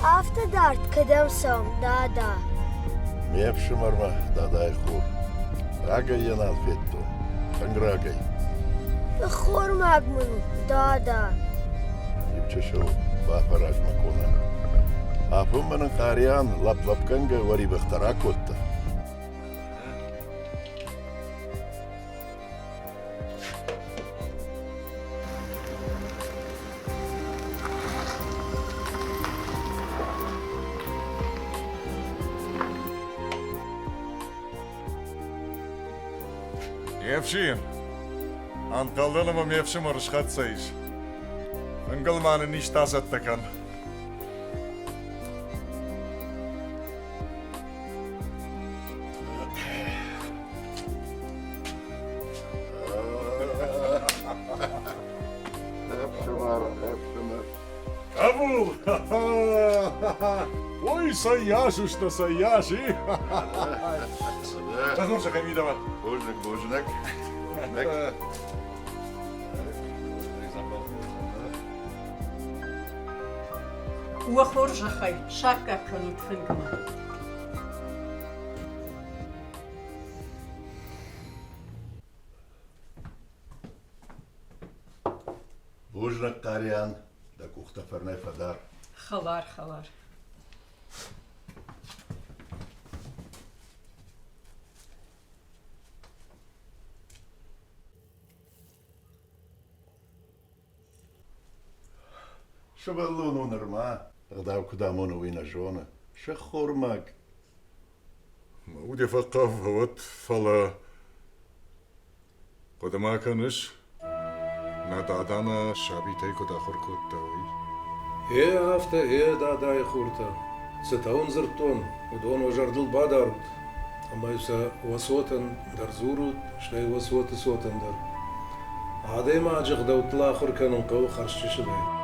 Афтӕ дард кӕдӕм цӕуӕм, дада? Ме фсымӕрмӕ, дадайы хур. Рагӕй йӕ нал федтон. Тынг рагӕй. Ӕххормаг мын у, дада. Иу чысыл бафӕраз мӕ къона. Афонмӕ нын Хъариан лӕпп-лӕпгӕнгӕ уӕрибӕхтӕ ракодта. Ӕфсин, ӕнхъӕлдӕн ӕмӕ ме фсымӕр схӕццӕ ис. Фынгыл ма нын исты ацӕттӕ кӕн. Ӕфсымӕр, ӕфсымӕр. Хъӕбул! Ой, цӕййас сты, цӕййас, и? Дӕ мидӕмӕ. Бузныг, бузныг. Уӕ хорзӕхӕй, саккаг кӕнут фынгмӕ. Бузныг, Хъариан, дӕ къухтӕ фӕрнӕй фӕдар. Хӕлар, хӕлар. Сывӕллон у нырма, ӕгъдау куыд амоны, уый нӕ зоны. Сӕххормаг. Мӕ уд йӕ фӕхъхъау фӕуӕд, фӕлӕ хъуыды ма кӕныс, нӕ дада нӕ сабитӕй куыд ахуыр кодта, уый? Гъе афтӕ, гъе, дадайы хуртӕ, цытӕ уын дзырдтон, уыдон уӕ зӕрдыл бадарут, ӕмӕ сӕ уӕ цотӕн дӕр дзурут, стӕй уӕ цоты цотӕн дӕр. Адӕймаджы ӕгъдӕуттыл ахуыр кӕнын хъӕуы хӕрзчысылӕй.